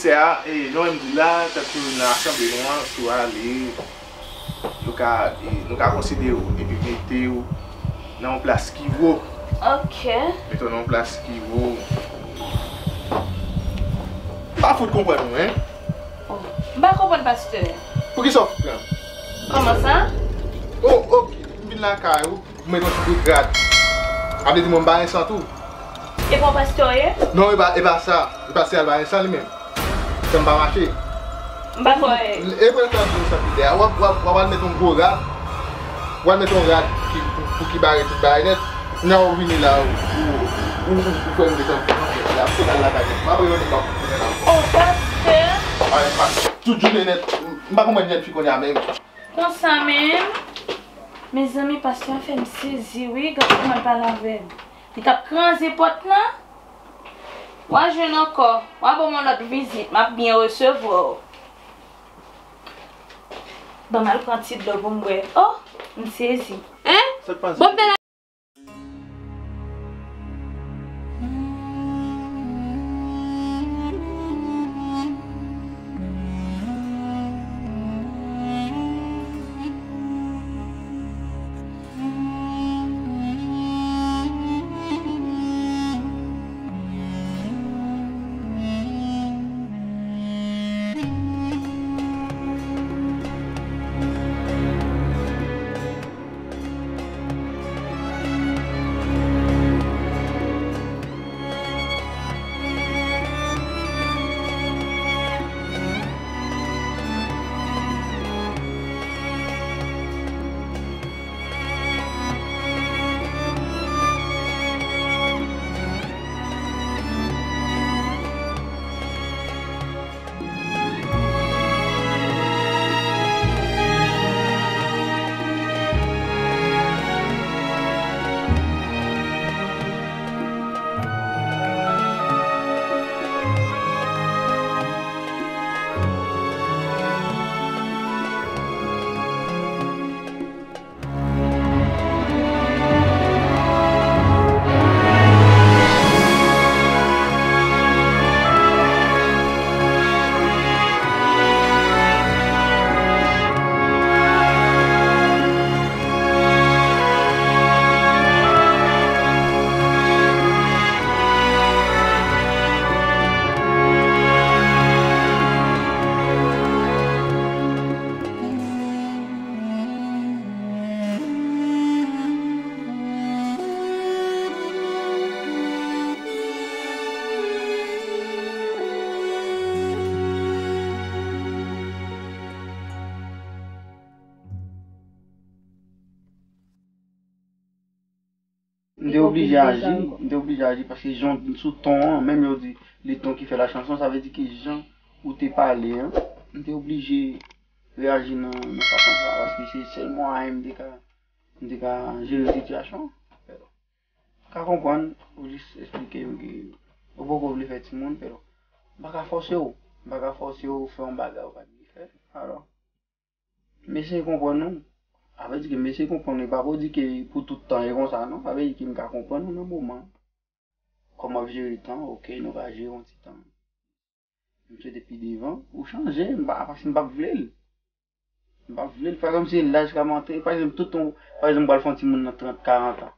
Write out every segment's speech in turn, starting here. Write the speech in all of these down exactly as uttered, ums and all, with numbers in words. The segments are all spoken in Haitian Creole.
Pastè a, e, nou menm di la, tankou nan asanble nou an, si w ale, nou ka, e, nou ka konsidere w epi mete w nan yon plas ki wo. Ok. Mete w nan yon plas ki wo. M pa fout konprann ou, en. Oh, m pa konprann, pastè. Poukisa w fout pran m? Kòman sa? Oh, ok. M vin lakay ou. Mwen gon ti bout rad. A vle di mwen m pa ensan tou. E pa w pastè w ye? Non, e pa, e pa sa. E pastè a pa ensan li menm. Sa m pa mache. M pa kwè. E pou sa di sa pidè a. W ap, w ap, w ap al met yon gwo rad. W al met yon rad ki, pou, pou ki bare tout bagay nèt. Kounya w vini la, ou, ou, ou, ou fè m desann la, pou al lakay nèt. M ap reyone m ap konnen la. Oh, pastè. Ay, pa, tout jounen nèt. M pa konprann nèt fi kounye a menm. Konsa menm. Mezanmi, pastè a fè m sezi, wi. Gad kòman l pale avè m. Li t ap kraze pòt lan. W a jwenn ankò. W a ban m yon lòt vizit. M ap byen resevwa w. Ban m al pran ti dlo pou m bwè. Oh, m sezi. Hein? Sa k pase? Bon, m te M te oblije aji, m te oblije aji paske jan sou ton an, menm yo di le ton qui fait la chanson, sa vle di ke jan ou te pale an, m te oblije reyaji nan, nan fason sa, paske se sèl mwayen m te ka, m te ka jere sitiyasyon an. Ka konprann, ou jis eksplike m ke ou poko vle fè timoun, pero m pa ka fòse w, m pa ka fòse w fè yon bagay ou pa t vle fè, alò. M eseye konprann ou. Sa vle di ke m eseye konprann ou. E pa pou di ke pou tout tan e konsa, non. Sa vle di ke m ka konprann ou nan moman. Kòman w ap jere tan, ok, nou ka jere yon ti tan. M swete pi devan, ou chanje, m pa, paske m p ap vle l. M p ap vle l. Pa egzanp, se laj k ap antre. Pa egzanp, tout tan, pa egzanp, m pral fè yon timoun nan trant, karant an.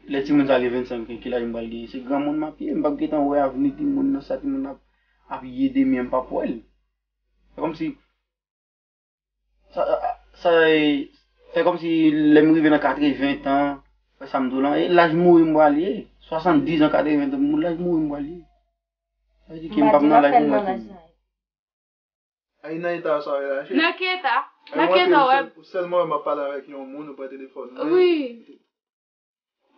Lè timoun sa gen vennsenk an, ki laj m pral genyen? Se granmoun m ap ye, m p ap gentan wè avni timoun nan, sa timoun ap, ap ye demen, m p ap wè l. Se kòmsi, sa, sa, e, fè kòmsi lè m rive nan katreven tan, fè sa m di w lan, e laj mouri m pral ye. Swasanndiz an, katreven tan, moun laj mouri m pral ye. Sa vle di ke m p ap nan laj pou m wè timoun. Ay, nan eta sa w ye la, cheri? Nan ki eta? Nan ki eta w wè m? Ou sèlman wè m ap pale avèk yon moun, ou pran telefòn mwen. Wi.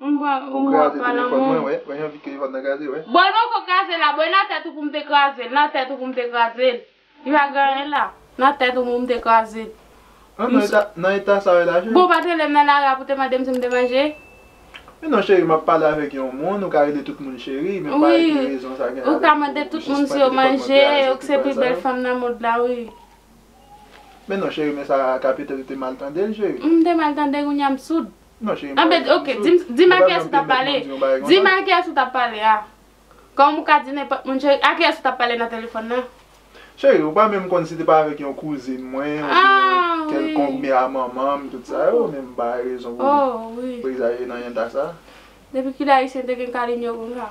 M pran, ou m ap pale an moun. Ou kraze telefòn mwen, wè. Wè, anvi telefòn nan kraze, wè. Bon, l poko kraze la, bon, e nan tèt ou pou m te kraze l, nan tèt ou pou m te kraze l. Li pa gen anyen la. Nan tèt ou pou m te kraze l. An, nan eta, nan eta sa w ye la, cheri? Bon, ou pa t rele m nan lari a pou te mande m si m te manje? Men non, cheri, m ap pale avèk yon moun, ou ka rele tout moun cheri, men pa gen rezon sa gen avèk ou jis pran telefòn mwen kraze, tout bagay sa yo. Ou ka mande tout moun si yo manje, ou se pi bèl fanm nan mond la, wi. Men non, cheri, men sa kapitèl ou te mal tande l, cheri. M te mal tande, kounye a m soud. Non, cheri, m pa gen moun soud. Anben, ok, di m, di m a kiyès ou t ap pale. Di m a kiyès ou t ap pale a. Kòman ou ka di nenpòt moun, cheri? A kiyès ou t ap pale nan telefòn nan? Cheri, ou pa menm konn si te pa avèk yon kouzin mwen, oubyen kèlkonk mè a manman m, tout sa yo, men m pa rezon pou, pou egzajere nan jan sa. Depi kilè Ayisyen te gen kalinyo konsa?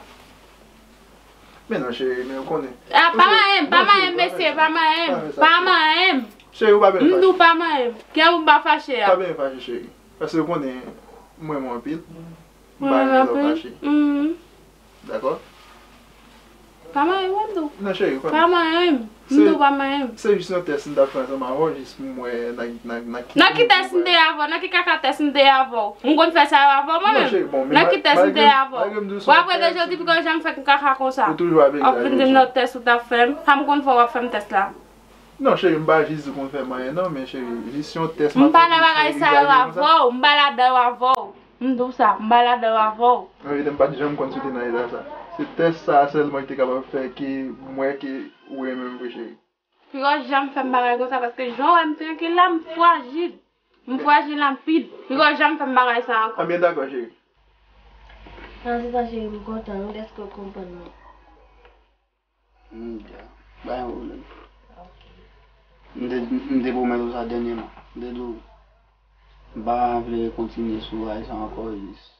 Men non, cheri, men ou konnen. Ah, pa manyen m, pa manyen m, mesye, pa manyen m, pa manyen m. Cheri, ou pa byen fache. M di w pa manyen m. Kiyè pou m pa fache a? Pa byen fache, cheri. Paske ou konnen, m renmen w anpil. M pa renmen lè w fache. Dakò? Pa manyen m, m di w. Non, cheri, ou konnen. Pa manyen m. M di w pa manyen m. Se jis yon tès m t ap fè ansanm avè w, jis pou m wè nan, nan, nan ki nivo w ye. Nan ki tès m te avè w? Nan ki kaka tès m te avè w? M konn fè sa yo avè w, mwen menm? Non, cheri, bon, men nan ki tès m te avè w? Malgre m di w se yon tès. Bon, apre de jodi, piko janm fè m kaka konsa. Ou toujou ap egzajere. W ap vin di m nan tès ou t ap fè m. Sa m konn fè w ap fè m tès la. Non, cheri, m pa jis di w konn fè m anyen, non, men cheri, jis yon tès m ap fè pou w egzajere konsa. M pa nan bagay sa yo avè w, m pa ladan yo avè w. M di w sa, m pa ladan yo avè w. Anverite, m pa t janm konn si w te nan eta sa. Se tès sa a sèlman ki te kapab fè ke m wè ke ou renmen m vre, cheri. Piko janm fè m bagay konsa, paske jan w wè m trankil la, m frajil. M frajil anpil. Piko janm fè m bagay sa ankò. Anben, dakò, cheri. Nan se sa, cheri, m kontan wi dèske w konprann mwen. Hmm, ya. Pa gen pwoblèm. M te, m te pwomèt ou sa dènyèman. M te di w, m pa vle kontinye sou rayi sa ankò, jis.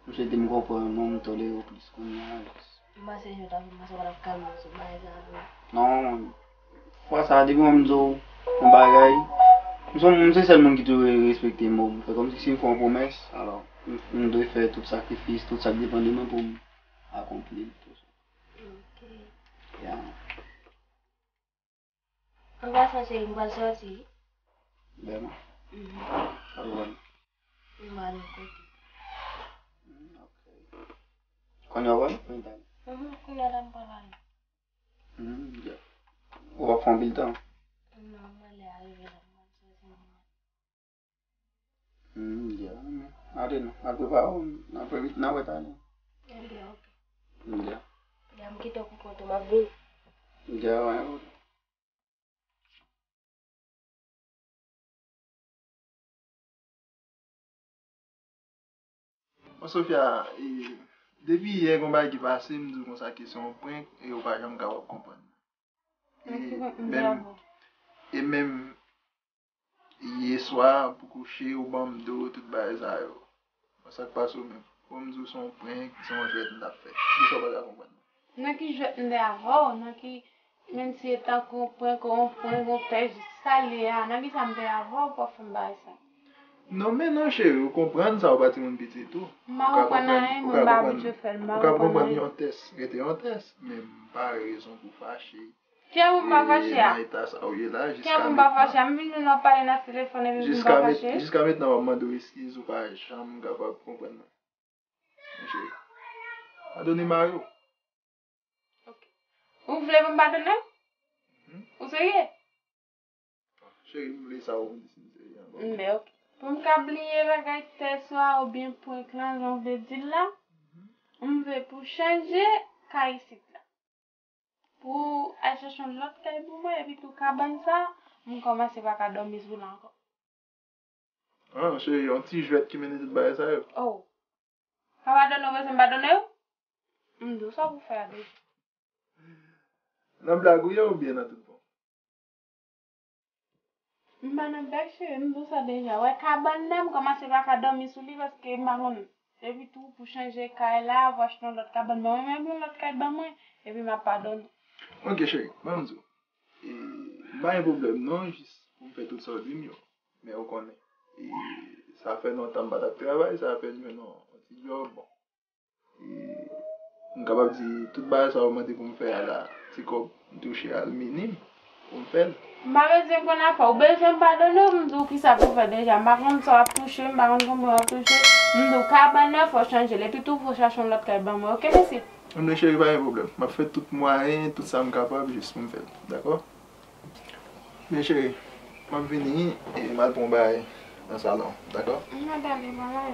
M swete m konprann ou, m tolere w plis kounye a, jis. M panse jan w t ap fè m panse w pa t ap kalme w sou bagay sa vre. Non, fwa sa, depi mwen m di w yon bagay, m se, m se sèl moun ki toujou respekte mo m. Fè kòmsi si m fè yon pwomès, alò, m, m dwe fè tout sakrifis, tout sa k depann de mwen pou m akonpli l. Ok. Ya. An pasan, cheri, m pral sòti wi. Vrèman? Mhm. Al wè m. M pral yon kote. Hmm, ok. Kounye a w wè m? Kounye a. Mhm, kounye a la m pral ale. Hmm, ya. Ou ap fè anpil tan? Non, mwen lè a rive la, m pral sòti. Hmm, ya, men, ale non, al prepare w, n ap wè, n ap wè talè. Ebyen, ok. Ya. Ya, m kite w pou kont ou, m ap vini. Ya, wè, wè. Bon, Sofia, e, depi yè, gen yon bagay ki pase, m di w konsa ke se yon prank, e ou pa janm kapab konprann. E menm, e menm, yè swa, pou kouche, ou ban m do, tout bagay sa yo. Bon, sa k pase w menm? Bon, m di w se yon prank, se yon jwèt m t ap fè. Kisa w pa ka konprann? Nan ki jwèt m te avè w? Nan ki, menm si e tankou yon prank, yon prank, yon pèj, sa l ye a? Nan kisa m te avè w pou w ap fè m bagay sa? Non, men non, cheri, ou konprann sa, ou pa timoun piti tou. M pa konprann anyen, mwen m pa abitye fè l, m pa konprann anyen. Ou ka konprann yon tès, rete yon tès, men pa rezon pou fache. Kiyè pou m pa fache a? Nan eta sa ou ye la, jiska mentnan. Kiyè pou m pa fache a? M vin jwenn w ap pale nan telefòn epi pou m pa fache? Jiska mentnan w ap mande w eskiz, ou pa janm kapab konprann mwen. Monchè, padone mari w. Ok. Ou vle pou m padone w? Mhm. Ou serye? Cheri, m vle sa w di si m serye ankò. Men ok. Pou m ka bliye bagay tès la oubyen prank lan, jan w vle di l la, mhm, m vle pou chanje kay isit la. Pou al chèche yon lòt kay pou mwen, epi tou kabann sa, m kòmanse pa ka dòmi sou l ankò. Ah, cheri, yon ti jwèt ki mennen tout bagay sa yo. Oh. Pa padone w, bezwen padone w? M di w sa pou fè a deja. Nan blag ou ye oubyen nan tout bon? M pa nan blag, cheri, m di w sa deja. Wè kabann nan, m kòmanse pa ka dòmi sou li paske m pa konn. Epi tou, pou chanje kay la, pou achte yon lòt kabann ban mwen, menm yon lòt kay ban mwen, epi m ap padone w. Ok, cheri, ban m di w. E, m pa gen pwoblèm non, jis pou m fè tout sa w di m yo. Men ou konnen, e, sa fè lontan m pa t ap travay, sa fè m jwenn yon, yon ti djòb, bon. E, m kapab di, tout bagay sa yo mande pou m fè a la, ti kòb m touche a l minim pou m fè l. M pa bezwen konn afè w, ou bezwen m padone w, m di w kisa pou w fè deja. M pa konn sa w ap touche, m pa konn konbyen w ap touche. M di w kabann nan, fò w chanje l. Epi tou, fò w chache yon lòt kay ban mwen, ok, mesye? Anben, cheri, pa gen pwoblèm. M ap fè tout mwayen, tout sa m kapab, jis pou m fè l. Dakò? Men cheri, m ap vini, e m al pran yon bagay nan salon, dakò? M ap ale, mama.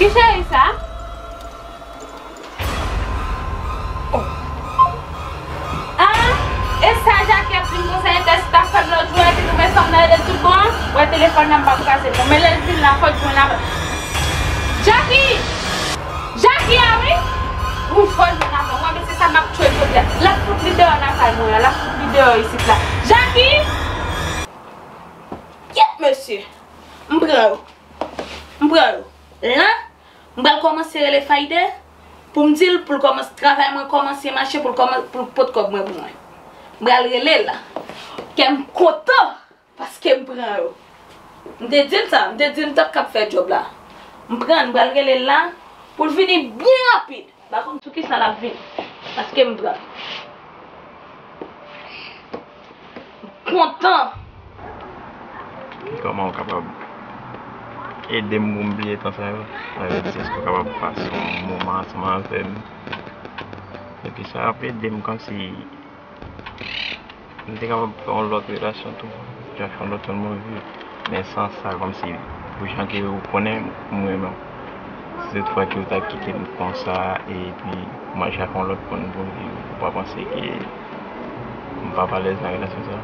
Cheri sa? Oh. Ah, e sa Jackie ap di m konsa, e tès t ap fè m lòt jou a, epi nou wè fanm nan rele tout bon an, wè telefòn nan m p ap kraze l non. Men lè l vin la, fò l jwenn avè m. Jackie! Jackie a wi! Wi, fò l jwenn avè m. Wè, men se sa m ap tchwe jodi a. L ap fout li deyò nan kay mwen an, l ap fout li deyò isit la. Jackie! Kyèt, mesye! M pran yo. M pran yo. La, m pral kòmanse rele Faïde pou m di l pou l kòmanse, travay mwen kòmanse mache, pou l kòman-, pou l pot kòb mwen pou mwen. M pral rele l la. Kè m kontan paske m pran yo. M te di l sa, m te di l m t ap kab fè djòb la. M pran l, m pral rele l la pou l vini byen rapid. M pa konn sou kisa l ap vini. Paske m pran. M kontan. Kòman w kapab ede m pou m bliye tan sa yo? Sa vle di, èske w kapab pase yon moman ansanm avè m? Epi sa ap ede m kòmsi m te kapab fè yon lòt relasyon tou, jan fè yon lòt moun viv. Men san sa, kòmsi, pou jan ke ou konnen m renmen w. Si toutfwa ke ou ta kite m konsa, epi m al chache yon lòt moun pou m viv, ou pa panse ke m p ap alèz nan relasyon sa?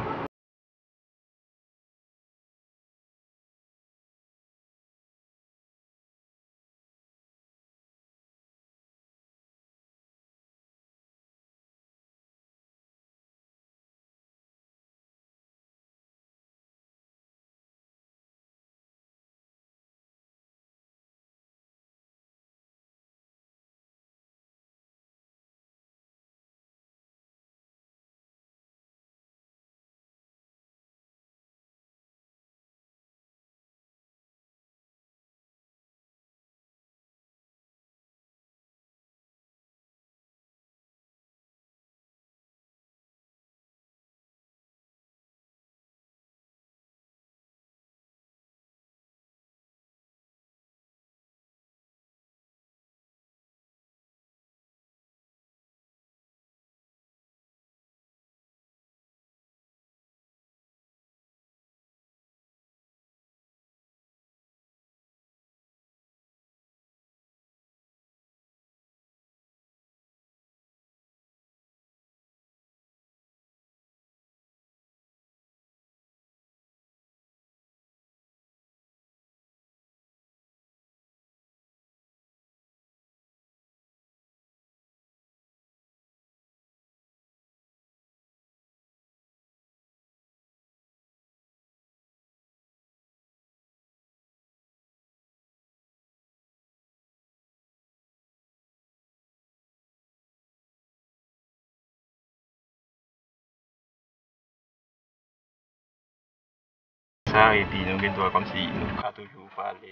Sa, epi nou gen dwa kòmsi nou ka toujou pale.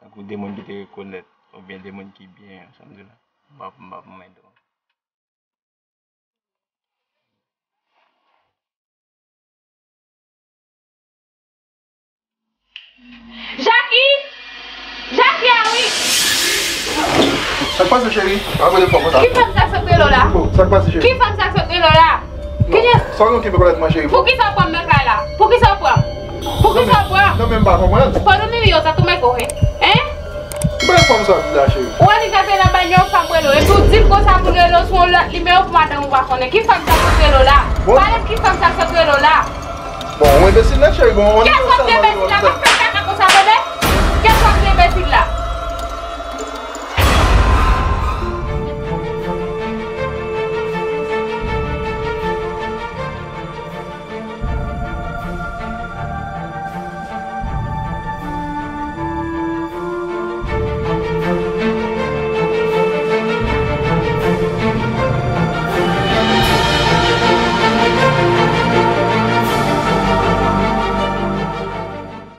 Tankou de moun ki te rekonèt, oubyen de moun ki byen, sa m di la. M ap, m ap mande w. Jackie! Jackie a wi! Sa k pase, cheri? Pa rele fò konsa. Ki fanm sa k sot rele w la? Oh, sa k pase, cheri? Ki fanm sa k sot rele w la? Non. Kiyès? Sa w gen ki pe kolèt mwen, cheri? Poukisa w pran m nan kay la? Poukisa w pran m? Poukisa w pran m? Non, men m pa konprann. Pardon, Mimi, yo, sa tou mèg, oke. Hein? Ki bagay fanm sa ap di la, cheri? Ou wè li gade nan banyòl, fanm rele w. Epi w di l konsa pou l rele w sou yon lòt nimewo pou madanm ou pa konnen. Ki fanm sa k sot rele w la? Bon. Pale m ki fanm sa k sot rele w la? Bon, ou enbesil nèt, cheri. Bon, on... Kè fanm ki enbesil la, pa fè